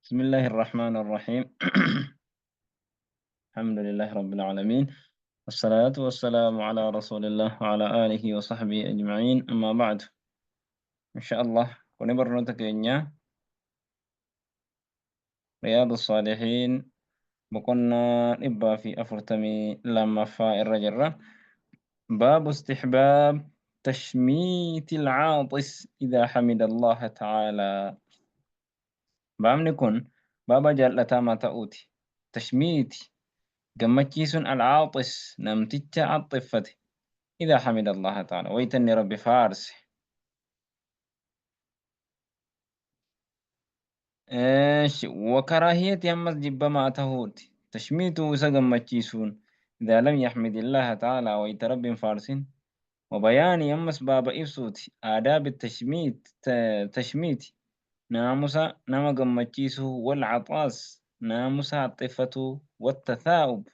بسم الله الرحمن الرحيم. الحمد لله رب العالمين، والصلاة والسلام على رسول الله وعلى آله وصحبه أجمعين، أما بعد. إن شاء الله kuni barnoota keenya رياض الصالحين boqonnaa 142ffaa irra jirra. باب استحباب تشميت العاطس إذا حمد الله تعالى. Baabni kun baaba jaallatamaa ta'uuti. تشميت gammachiisuun العاطس namticha axxiffate إذا حمد الله تعالى wayta inni Rabbi faarse. Eesh وكراهية ammas jibbamaa ta'uuti. تشميت isa gammachiisuun إذا لم يحمد الله تعالى wayta Rabbi hin faarsin. وبيان ammas baaba ibsuuti. آداب التشميت تشميت naamusa nama gammachiisuu والعطاس naamusa haxxiffatuu والتثاؤب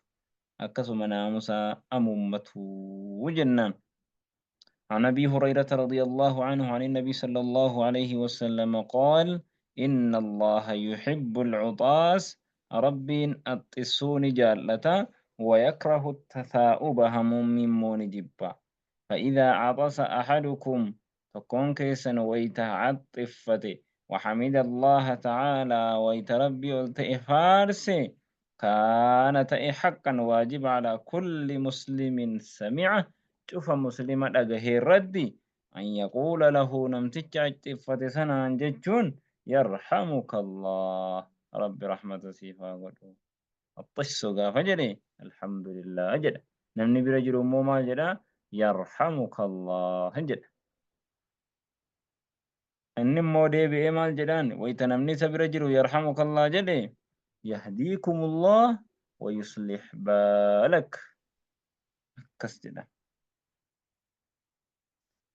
akkasuma naamusa amuummatuu jennaan. عن أبي هريرة رضي الله عنه عن النبي صلى الله عليه وسلم قال: إن الله يحب العطاس ربين الطسون جالتا ويكره التثاؤب هموم مون جبا. فإذا عطس أحدكم تكون كيسا ويتعطفته وحمد الله تعالى ويتربي فارس كان تأي حقا واجب على كل مسلم سمعه شوف مسلم أجه الرد أن يقول له نمتج عطفة سنة جتشون يرحمك الله رب رحمة سيفا قدو الطش قافجري الحمد لله أجل نمني برجل موما جدا يرحمك الله أجل inni immoo deebi'ee maal jedhaan wayta namni isa bira jiru يرحمك الله jedhe يهديكم الله ويصلح بالك akkas jedha.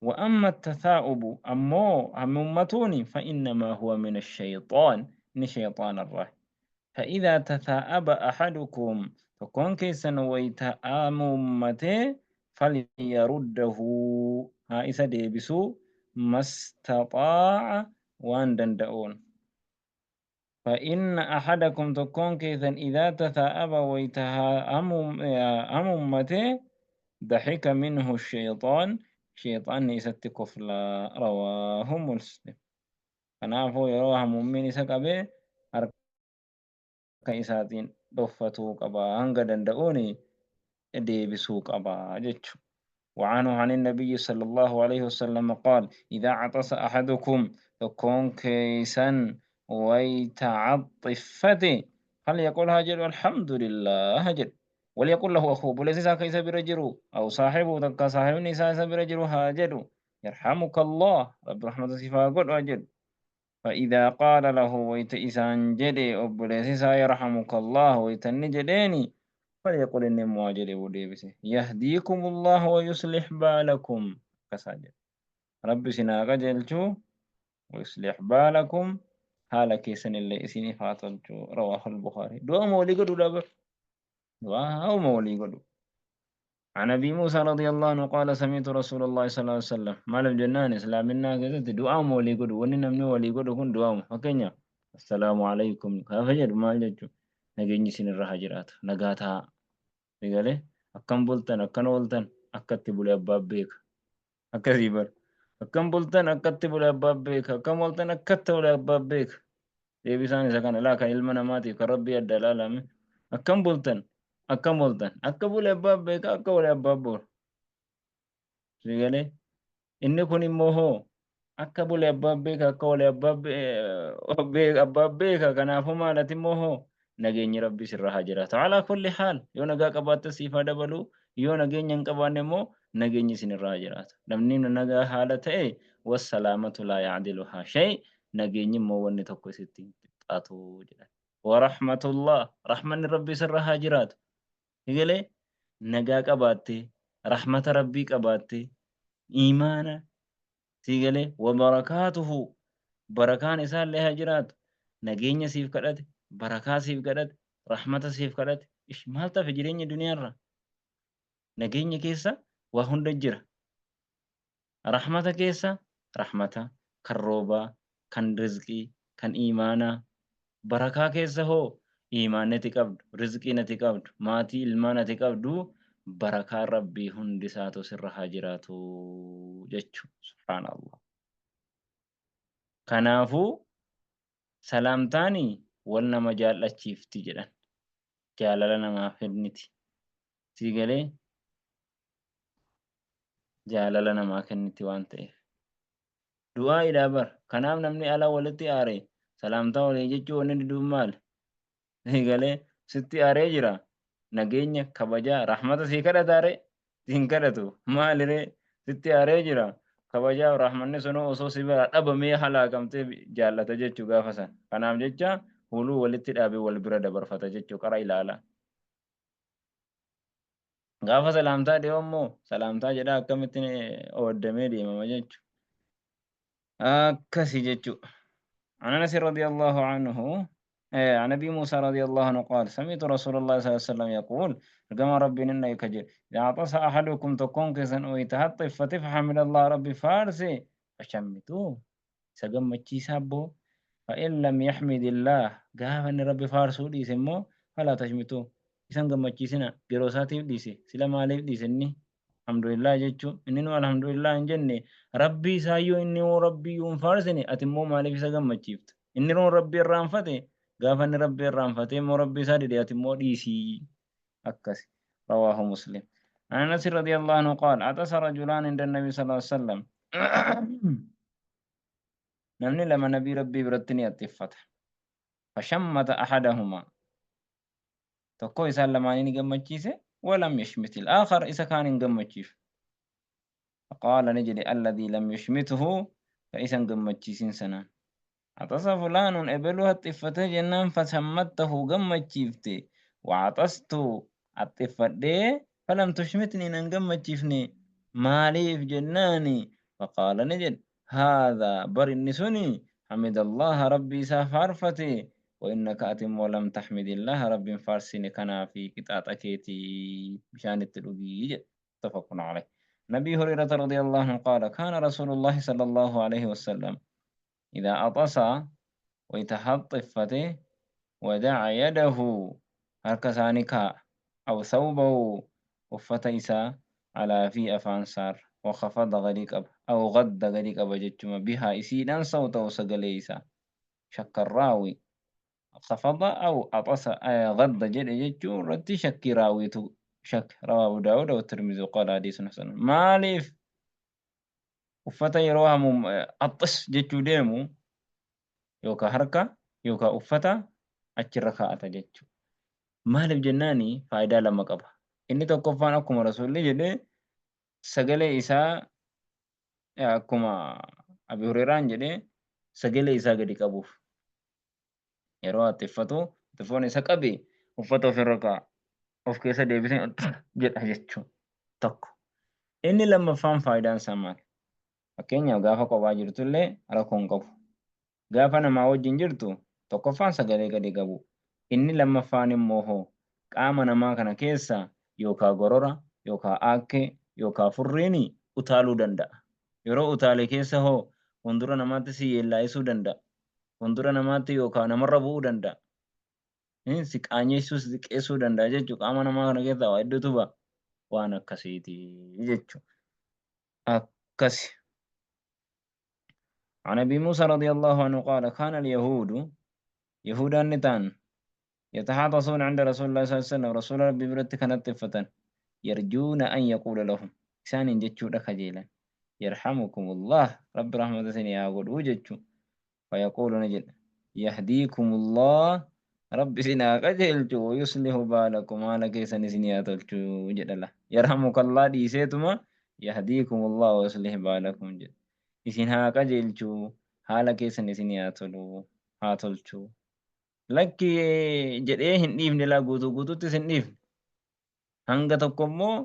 وأما التثاؤب أمو همومتوني فإنما هو من الشيطان ni شيطان الراه. فإذا تثاءب أحدكم tokkoon keessan wayta amuummate فليرده haa isa deebisuu ما استطاع waan danda'uun. فإن أحدكم tokkoon keessan إذا تثاءب wayta hamuummate ضحك منه الشيطان shayxaanni isatti kofla. رواه مسلم. Kanaafuu yeroo hamuummiin isa qabee harka isaatiin dhoffatuu qaba, hanga danda'uun deebisuu qaba jechuudha. وعنه عن النبي صلى الله عليه وسلم قال: إذا عطس أحدكم tokkoon keessan wayta axxiffate فليقل haa jedhu الحمد لله haa jedhu. وليقل له أخوه obboleessi isaa ka isa bira jiru أو صاحبه takka saahibni isaa isa bira jiru haa jedhu يرحمك الله Rabbi rahmata siif haa godhu haa jedhu. فإذا قال له wayta isaan jedhe obboleessi isaa يرحمك الله wayta inni jedheeni فليقل inni immoo haa jedhe deebise يهديكم الله ويصلح بالكم akkasaa jedhe. Rabbi isin haa qajeelchu ويصلح بالكم haala keessan illee isiniif haa tolchu. رواه البخاري. Du'aama walii godhuudha bar, du'aama walii godhu. عن أبي موسى رضي الله عنه قال: سمعت رسول الله صلى الله عليه وسلم. Maaliif jennaan islaaminaa keessatti du'aama walii godhu, wanni namni walii godhu kun du'aama. Fakkeenya السلام عليكم gaafa jedhu maal jechuun? Nageenyi isinirra haa jiraatu, nagaa ta'a. Egalee akkam bultan, akkan ooltan, akkatti bule abbaa beeka. Akkasii bar, akkam bultan, akkatti bule abbaa beeka, akkam ooltan, akkatti bule abbaa beeka. Deebisaan isa kana laa kan ilma namaatiif kan Rabbii adda ilaalame. Akkam bultan, akkam ooltan, akka bule abbaa beeka, akka bule abbaa boora. Egalee inni kun immoo hoo akka bule abbaa beeka, akka bule abbaa beeka. Kanaafuu maalati immoo hoo nageenyi Rabbii sirra haa jiraatu. على كل حال yoo nagaa qabaatte siif haa dabalu, yoo nageenya hin qabaanne immoo nageenyi isinirra haa jiraatu. Namni nagaa haala ta'e والسلامة لا يعدلها شيء nageenyi immoo wanni tokko isitti hin qixxaatu jedhan. ورحمة الله rahmanni Rabbii sirra haa jiraatu. Egalee nagaa qabaatte, rahmata Rabbii qabaatte, iimaana sii galee وبركاته barakaan isaallee haa jiraatu. Nageenya siif kadhate, barakaa siif kadhate, rahmata siif kadhate. Ish, maal tafe jireenya duniyaarra? Nageenya keessa waa hunda jira. Rahmata keessa rahmata kan roobaa, kan rizqii, kan iimaanaa, Barakaa keessa hoo iimaanni ati qabdu, rizqiin ati qabdu, maatii ilmaan ati qabdu barakaan Rabbii hundi isaatu sirra haa jiraatu jechu. Subhaanallah. Kanaafuu salaamtaani wal nama jaal'achiifti jedhan. Jaalala namaa kenniti. Sii galee? Jaalala namaa kenniti waan ta'eef. Du'aa'iidha bar. Kanaaf namni ala walitti aare salaamtaa walii jechuu wanni diduuf maali? Sii galee? Sitti aaree jira. Nageenya, kabajaa, rahmata sii kadhataa ree? Si hin kadhatu. Maali ree? Sitti aaree jira. Kabajaaf rahmanni sunuu osoo si biraa dhabamee halaakamtee jaallata jechuu gaafa san. Kanaaf jecha huluu walitti dhaabee wal bira dabarfata jechuu qara ilaala. Gaafa salaamtaa dhiyoo immoo salaamtaa jedhaa akkamitti ooddamee deemama jechu. Akkasi jechu. عن أنس رضي الله عنه عن أبي موسى رضي الله عنه قال سمعت رسول الله صلى الله عليه وسلم يقول كما ربي إن يكجر إذا عطس أحدكم تكون كسن ويتهطف فتفحم الله ربي فارسي فشمتوه isa gammachiisaa abboo fa'in lam yaxmidillaah gaafa inni rabbi faarsuu dhiise immoo falaa tashmituu isa hin gammachiisina yeroo isaatiif dhiise sila maaliif dhiise inni alhamdulillah jechuu inni nu alhamdulillah hin jenne rabbii isaayyuu inni hoo rabbii hin faarsine ati immoo maaliif isa gammachiifta inni hoo rabbii irraanfate gaafa inni rabbii irraanfatee immoo rabbii isaa dide ati immoo dhiisii akkasi rawaahu muslim عن انس رضي الله عنه قال عطس رجلان عند النبي صلى الله عليه وسلم Namni lama nabii Rabbii biratti ni haxxiffata. Fashammata ahadahuma. Tokkoo isaan lamaanii ni gammachiise. Walam yashmitil aakhar isa kaan hin gammachiifne. Faqaala ni jedhe alladhii lam yashmituhu ka isa hin gammachiisin sanaan. Axasa fulaanun ebelu haxxiffatee jennaan fashammattahu gammachiifte. Wa'axastu haxxiffadhee falam tushmitnii nan gammachiifne maaliif jennaani faqaala ni jedhe haadhaa bar inni suni hamidallaha rabbii isaa faarfate wa innaka ati immoo lam taxmidillaha rabbi hin faarsine kanaafi qixaaxa keeti bishaan itti dhugii jedhe muttafaqun alayh nabii hurayrata radiyallahu anhu qaala kaana rasuulullahi sallallahu alayhi wasallam idaa axasa wayta haxxiffate wada'a yadahu harka isaa ni kaa'a aw thawbahu uffata isaa alaa fii afaan isaarra wa khafada gadi qaba aw gadda gadi qaba jechuma bihaa isiidhaan sawtahu sagalee isaa shakka raawi khafada aw axasa gadda jedhe jechuu irratti shakkii raawiitu shakke rawaa abu daawuud wa tirmizii qaala hadiisun hasan maaliif uffata yeroo hamuum axxis jechuu deemu yookaan harka yookaan uffata achirra kaa'ata jechuudha. Maaliif jennaani faayidaa lama qaba. Inni tokkoffaan akkuma Rasuulli jedhe sagalee isaa akkuma Abi Hurayraan jedhe sagalee isaa gadi qabuuf yeroo haxxiffatu haxxifoon isa qabe uffata ofirra kaa'a. Of keessa deebisee jedha jechuudha. Tokko. Inni lammaffaan faayidaan isaa maali? Fakkeenyaaf gaafa kophaa jirtullee rakkoo hin qabu. Gaafa namaa wajjin jirtu tokkoffaan sagalee gadi qabu. Inni lammaffaan immoo hoo qaama namaa kana keessa yookaa gorora yookaa aakkee yookaa furriin utaaluu danda'a. Yeroo utaale keessa hoo fuuldura namaatti si yeellaa'isuu danda'a. Fuuldura namaatti yookaa namarra bu'uu danda'a. Si qaanyeessuu si xiqqeessuu danda'a jechuudha. Qaama namaa kana keessaa waa hedduutu ba'a. Waan akkasiiti jechuudha. Akkasi. عن أبي موسى رضي الله عنه قال كان اليهود يهودا نتان يتحاطصون عند رسول الله صلى الله عليه وسلم رسول ربي برت كانت طفة يرجون أن يقول لهم إسان جتشو خجيلا يرحمكم الله رب رحمة سني أقول وجتشو فيقول نجد يهديكم الله رب سنا قجلتو ويصلح بالكم على كيسن سني أتلتو جد الله يرحمك الله دي سيتما يهديكم الله ويصلح بالكم جد isin haa qajeelchu haala keessan isinii haa tolu haa tolchu lakki jedhee hin dhiifne laa guutuu guutuutti isin dhiifne hanga tokko immoo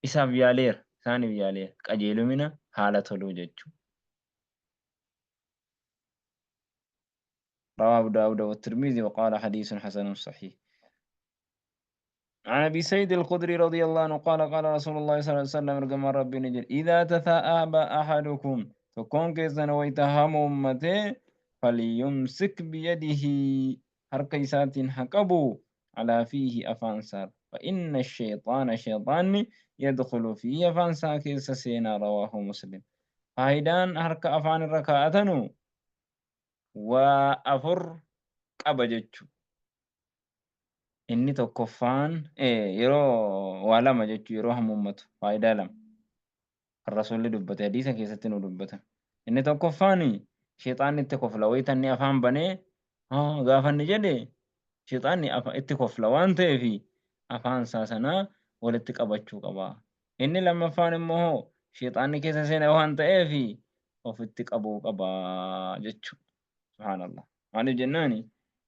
isaaf yaaleera isaaniif yaaleera qajeelumina haala toluu jechuu رواه أبو داود والترمذي وقال حديث حسن صحيح عن أبي سيد الخدري رضي الله عنه قال قال رسول الله صلى الله عليه وسلم رقم ربي نجل إذا تثاءب أحدكم تكون كيسن ويتهم أمته Falyumsik biyadihi, harka isaatiin haa qabu, alaa fiihi, afaan isaa, fa inna shayxaana, shayxaanni, yadkhulu fiihi, afaan isaa keessa seenaa. Rawaahu Muslim. Faayidaan harka afaan irra kaa'atanu waa afur qaba jechu. Inni tokkoffaan yeroo waa lama jechuu, yeroo hamuummatu faayidaa lama kan Rasuulli dubbate hadiisa keessatti nu dubbatan. Inni tokkoffaan sheexaanni itti kofla. Wayita inni afaan banee gaafa inni jedhe sheexaanni itti kofla waan ta'eef afaan isaa sanaa walitti qabachuu qaba. Inni lammaffaan immoo sheexaanni keessa seena waan ta'eef ofitti qabuu qaba jechuudha. Subhaanallah. Maaliif jennaani,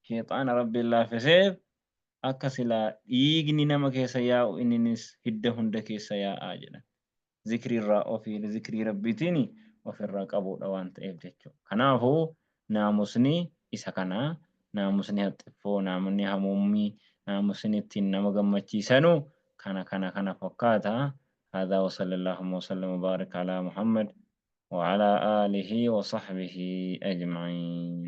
sheexaana Rabbiin laaffiseef akka silaa dhiigni nama keessa yaa'u inninis hidda hunda keessa yaa'aa jedhan. Zikrii irraa ofii zikrii Rabbiitiin ofirraa qabuudha waan ta'eef jechuudha. Kanaafuu naamusni isa kana, naamusni haxxiffoo, naamusni hamuummii, naamusni ittiin nama gammachiisanu kana fakkaata. هذا وصلى اللهم وسلم وبارك على محمد وعلى آله وصحبه أجمعين.